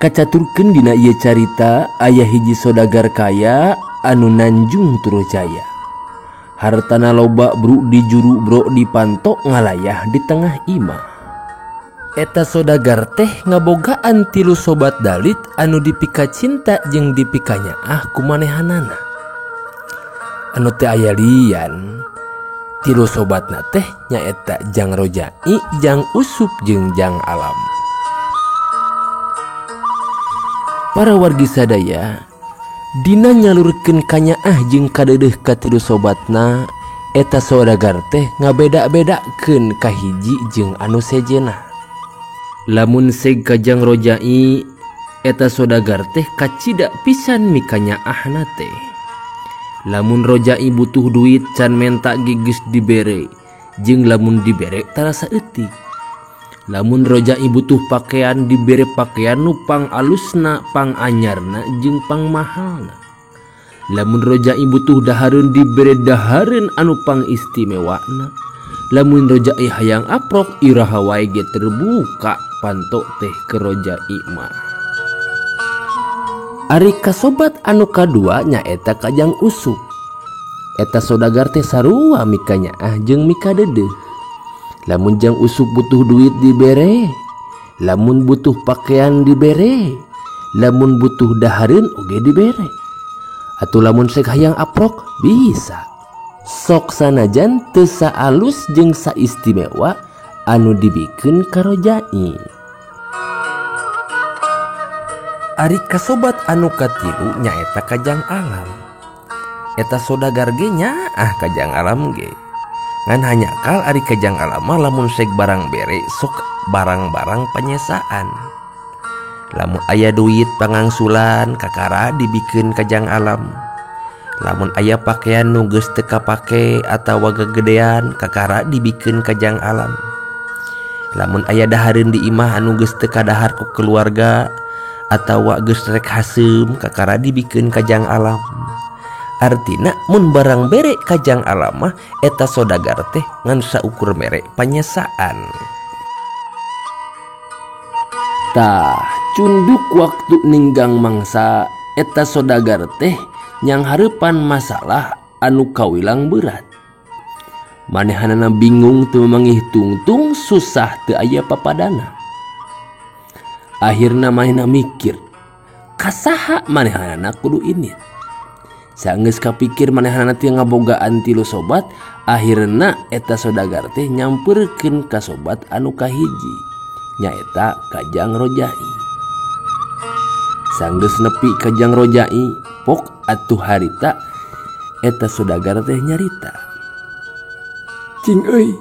Kacaturkeun dina ieu carita aya hiji sodagar kaya anu nanjung Turjaya. Hartana loba bru di juru bro di panto ngalayah di tengah imah. Eta sodagar teh ngabogaan tilu sobat dalit anu dipika cinta jeung dipikanyaah ku manehanana. Anu teu aya lian tilu sobatna teh nyaeta Jang Rojai, Jang Usup jeung Jang Alam. Para wargi sadaya dina nyalurkeun kanyaah jeung kadeudeuh ka tilu sobatna, eta sodagar teh ngabeda-bedakeun ka hiji jeung anu sejenna. Lamun seg ka Jang Rojai, eta sodagar teh kacida pisan mikanyaahna teh. Lamun Rojai butuh duit can menta ge geus dibere, jeung lamun dibere tarasa eutik. Lamun Rojai butuh pakaian dibere pakaian nu pang alusna, pang anyarna jeung pang mahalna. Lamun Rojai butuh dahareun dibere dahareun anu pang istimewana. Lamun Rojai hayang aprok iraha wae ge terbuka panto teh ke Rojai mah. Ari kasobat anu kadua nyaeta ka Jang Usup. Eta sodagar teh sarua mikanyaah jeung mikadeudeuh. Lamun Jang Usup butuh duit dibere, lamun butuh pakaian dibere, lamun butuh dahareun oge dibere. Atuh lamun sek hayang aprok bisa. Sok sanajan teu saalus jeung saistimewa anu dibikeun ka Rojai. Ari kasobat anu katilu nyaeta ka Jang Alam. Eta sodagar ge nyaah ka Jang Alam ge. Ngan hanyakal ari ka Jang Alam mah lamun sek barang bere sok barang-barang panyesaan. Lamun aya duit pangangsulan kakara dibikeun ka Jang Alam. Lamun aya pakaian nu geus teu kapake atawa gegedean kakara dibikeun ka Jang Alam. Lamun aya dahareun di imah anu geus teu kadahar ku keluarga atawa geus rek haseum kakara dibikeun ka Jang Alam. Artina mun barang bere ka Jang Alam mah eta sodagar teh ngan saukur mere panyesaan. Tah cunduk waktu ninggang mangsa eta sodagar teh nyang hareupan masalah anu kawilang berat. Manehanana bingung teu mangih tungtung susah teu aya papadana. Akhirna manehna mikir, kasaha manehanana kudu init. Sanggeus kapikir manehanana teh ngabogaan tilu sobat, akhirna eta sodagar teh nyamperkeun ka sobat anu kahiji, nyaeta ka Jang Rojai. Sanggeus nepi ka Jang Rojai, pok atuh harita eta sodagar teh nyarita. Cing euy,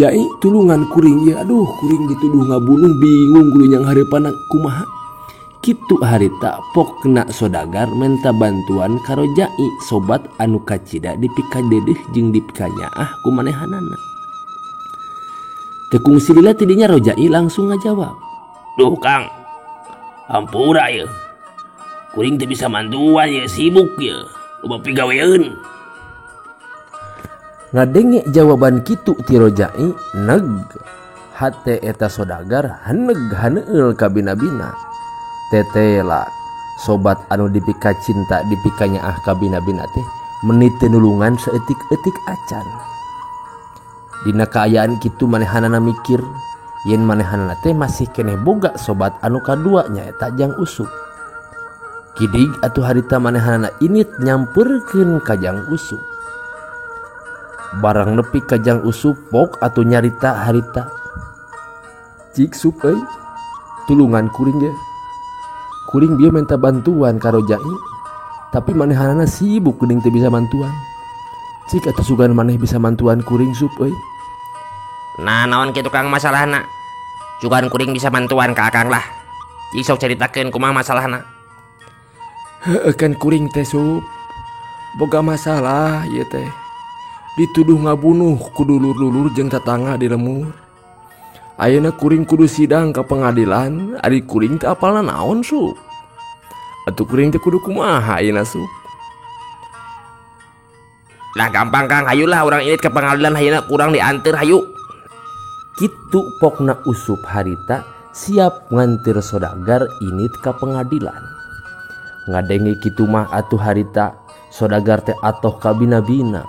Jai tulungan kuring ieu, aduh kuring dituduh ngabunuh bingung kudu nyang hareupanna kumaha. Kitu harita pokna sodagar menta bantuan ka Rojai sobat anu kacida dipikadedeh jeung dipikanyaah ku manehanana. Teu kungsi lila tidinya Rojai langsung ngajawab. Duh Kang, ampura ieu. Kuring teu bisa mantuan ieu, sibuk ieu. Loba pigaweun. Ngadenge jawaban kitu ti Rojai, neg hate eta sodagar haneg haneul kabina-bina. Tetela sobat anu dipika cinta dipikanyaah kabina-bina teh menit teu nulungan saeutik-eutik acan. Dina kaayaan kitu manehanana mikir yen manehanana teh masih keneh boga sobat anu kadua nyaeta Jang Usup. Kidig atuh harita manehanana init nyamperkeun ka Jang Usup. Barang nepi ka Jang Usup pok atuh nyarita harita. Cik Sup euy, tulungan kuring ge. Kuring bieu minta bantuan ka Rojai, tapi manehanana sibuk geuning teu bisa bantuan. Cik atuh sugan maneh bisa bantuan kuring Sup euy. Nah naon kitu Kang masalahna? Sugan kuring bisa bantuan ka Akang lah. Cik sok caritakeun kumaha masalahna. Heueuh kan kuring teh Sup, boga masalah ieu teh. Dituduh ngabunuh ku dulur-dulur jeung tatangga di lemur. Ayeuna kuring kudu sidang ka pengadilan, ari kuring teh apalna naon Sup? Atuh kuring teh kudu kumaha ayeuna Sup? Lah gampang Kang, hayulah urang init ke pengadilan ayeuna kurang dianteur hayu. Kitu pokna Usup harita siap ngantir sodagar init ka pengadilan. Ngadenge kitu mah atuh harita sodagar teh atoh kabina-bina.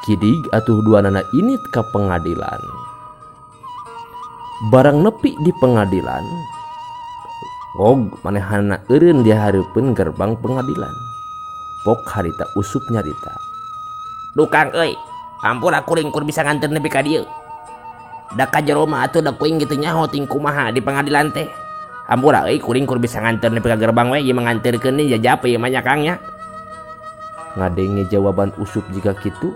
Kidig atuh duanana init ka pengadilan. Barang nepi di pengadilan, og manehana eureun di hareupeun gerbang pengadilan. Pok harita Usup nyarita. Dukang euy, ampura kuring kur bisa nganter nepi ka dieu. Da ka jero mah atuh da kuing kitu nyaho ting kumaha di pengadilan teh. Ampura euy kuring kur bisa nganter nepi ka gerbang we ieu mah nganterkeun jajap ieu mah nya Kang nya. Ngadenge jawaban Usup jika kitu,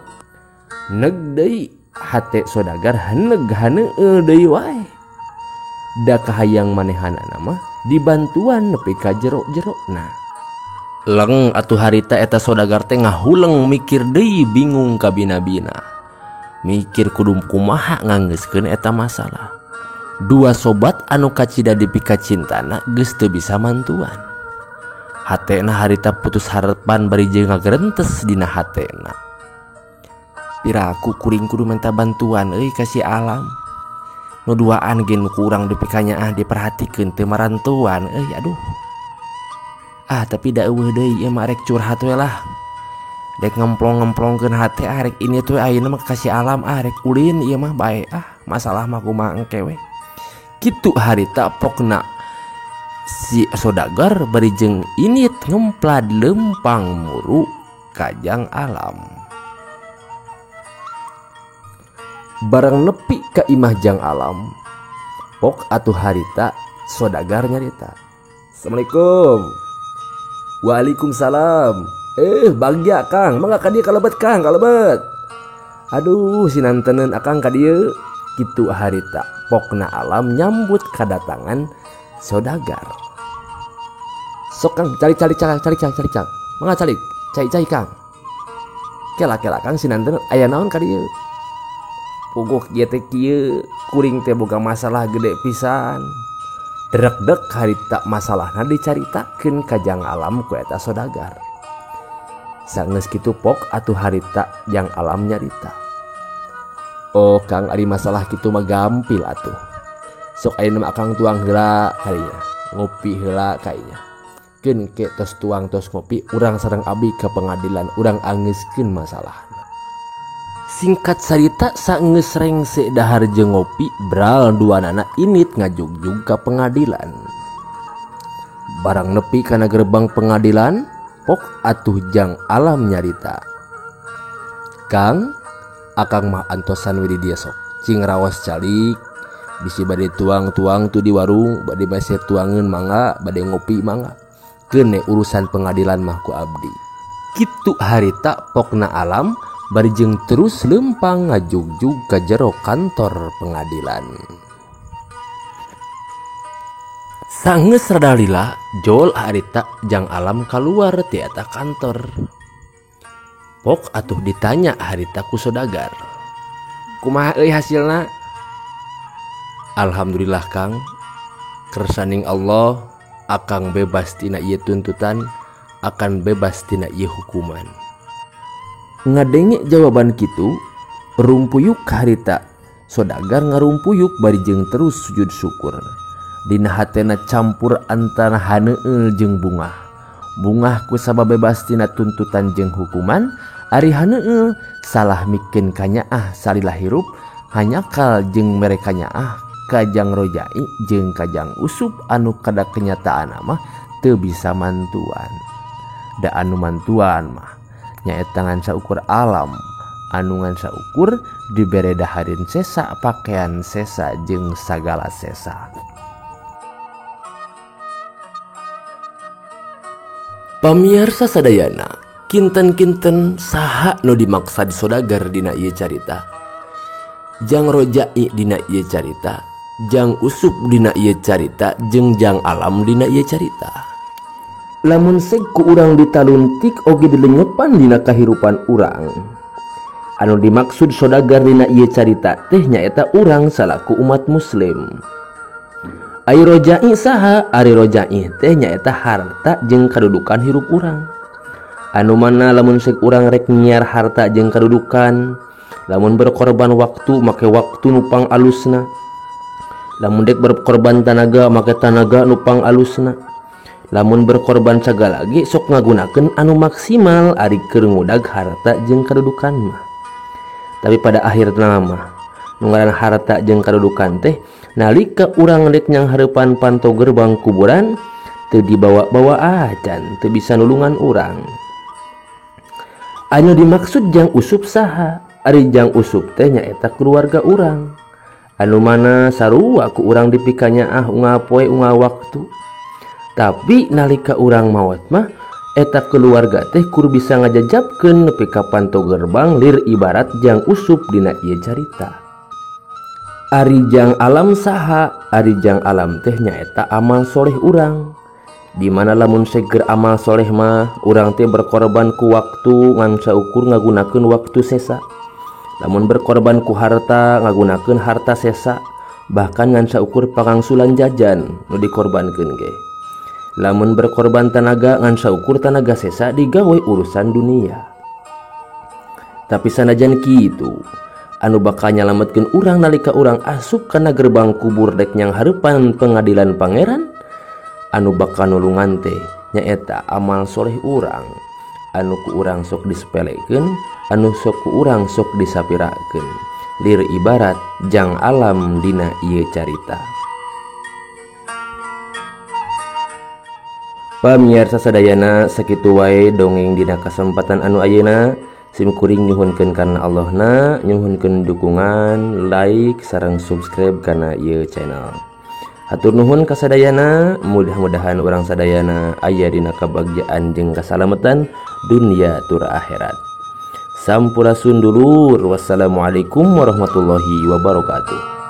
neg deui hate sodagar heneg haneueul deui wae. Da kahayang manehanana mah dibantuan nepi ka jero-jerona. Leng atuh harita eta sodagar teh ngahuleng mikir deui bingung kabina-bina. Mikir kudu kumaha nganggeuskeun eta masalah. Dua sobat anu kacida dipikacintana geus teu bisa mantuan. Hatena harita putus harapan bari jeung ngagerentes dina hatena. Piraku kuring kudu minta bantuan euy ka si alam. Nu duaan ge nu kurang dipikanyaah diperhatikeun teu marantuan euy aduh. Ah tapi da eueuh deui ieu mah rek curhat we lah. Rek ngemplong-ngemplongkeun hate ah rek ini tuh ayeuna mah ka si alam ah rek ulin ieu mah bae ah masalah mah kumaha engke we. Kitu harita pokna si sodagar bari jeung init ngemplad lempang muru kajang alam. Barang nepi ka imah jang alam, pok atuh harita sodagar nyarita. Assalamualaikum. Waalaikumsalam. Bagja Kang, mangga ka dieu kalebet Kang, kalebet. Aduh, sinanteneun akang ka dieu. Kitu harita pokna alam nyambut kadatangan sodagar. Sok Kang, cari cari Kang. Mangga cari, cai Kang. Kela-kela Kang sinanteneun aya naon ka dieu? Puguh ieu teh kieu, kuring teh boga masalah gede pisan. Drekdek harita masalahna dicaritakeun ka jang alam ku eta sodagar. Sanggeus kitu pok atuh harita jang alam nyarita. Oh Kang, ari masalah kitu mah gampil atuh. Sok ayeuna mah akang tuang heula kalinya, ngopi heula kainya. Keun ke tos tuang tos ngopi, urang sareng abi ka pengadilan, urang angeuskeun masalahna. Singkat carita saenggeus rengse dahar jeung ngopi, bral duanana init ngajugjug ka pengadilan. Barang nepi kana gerbang pengadilan, pok atuh jang alam nyarita. Kang, akang mah antosan we di dieu sok. Cing raos calik, bisi bade tuang-tuang tu di warung, bade base tuangeun mangga, bade ngopi mangga. Keun urusan pengadilan mah ku abdi. Kitu harita pokna alam bari jeung terus lempang ngajugjug ka jero kantor pengadilan. Sanggeus rada lila, jol harita jang alam kaluar ti eta kantor. Pok atuh ditanya harita ku sodagar. Kumaha euy hasilna? Alhamdulillah Kang, kersaning Allah akang bebas tina ieu tuntutan, akan bebas tina ieu hukuman. Ngadenge jawaban kitu, rumpuyuk harita sodagar ngarumpuyuk bari jeung terus sujud syukur. Dina hatena campur antara haneueul jeung bungah. Bungah ku sabab bebas tina tuntutan jeung hukuman, ari haneueul salah mikeun kanyaah salila hirup, hanyakal jeung mere kanyaah kajang rojai jeung kajang Usup anu kada kenyataan mah teu bisa mantuan. Da anu mantuan mah nyaeta ngan saukur alam, anu ngan saukur dibere dahareun sesa, pakaian sesa jeung sagala sesa. Pamiarsa sadayana, kinten-kinten saha nu dimaksa disodagar dina ieu carita. Jang rojai dina ieu carita, jang Usup dina ieu carita, jeung jang alam dina ieu carita. Lamun seg ku urang ditaluntik oge dilenyepan dina kahirupan urang. Anu dimaksud sodagar dina ieu carita teh nyaeta urang salaku umat muslim. Ari rojai saha? Ari rojai teh nyaeta harta jeung kadudukan hirup urang. Anu mana lamun seg urang rek nyiar harta jeung kadudukan, lamun berkorban waktu make waktu nupang alusna, Lamun dek berkorban tanaga make tanaga nu pang alusna. Lamun berkorban sagala ge sok ngagunakeun anu maksimal ari keur ngudag harta jeung kadudukan mah. Tapi pada akhirna mah nu ngaran harta jeung kadudukan teh nalika urang dek nyanghareupan panto gerbang kuburan teu dibawa-bawa acan, teu bisa nulungan urang. Anu dimaksud jang usup saha? Ari jang usup teh nyaeta keluarga urang. Anu mana sarua ku urang dipikanyaah unggal poe unggal waktu. Tapi nalika urang maot mah eta keluarga teh kur bisa ngajajabkeun nepi ka panto gerbang lir ibarat jang usup dina ieu carita. Ari jang alam saha? Ari jang alam teh nyaeta amal soleh urang. Di mana lamun seger amal soleh mah urang teh berkorban ku waktu ngan saukur ngagunakeun waktu sesa. Lamun berkorban ku harta ngagunakeun harta sesa, bahkan ngan saukur pangangsulan jajan nu dikorbankeun ge. Lamun berkorban tanaga ngan saukur tanaga sesa digawe urusan dunia. Tapi sanajan kitu, anu bakal nyalametkeun urang nalika urang asup kana gerbang kubur dek nyanghareupan pengadilan pangeran, anu bakal nulungan teh nyaeta amal soleh urang. Anu ku urang sok disepelekeun, anu sok ku urang sok disapirakeun. Lir ibarat jang alam dina ieu carita. Pamiarsa sadayana sakitu wae dongeng dina kasempatan anu ayeuna. Sim kuring nyuhunkeun kana Allahna, nyuhunkeun dukungan, like sareng subscribe kana ieu channel. Hatur nuhun kasadayana, mudah-mudahan urang sadayana aya dina kabagjaan jeung kasalametan dunia tur akhirat. Sampurasun dulur, wassalamualaikum warahmatullahi wabarakatuh.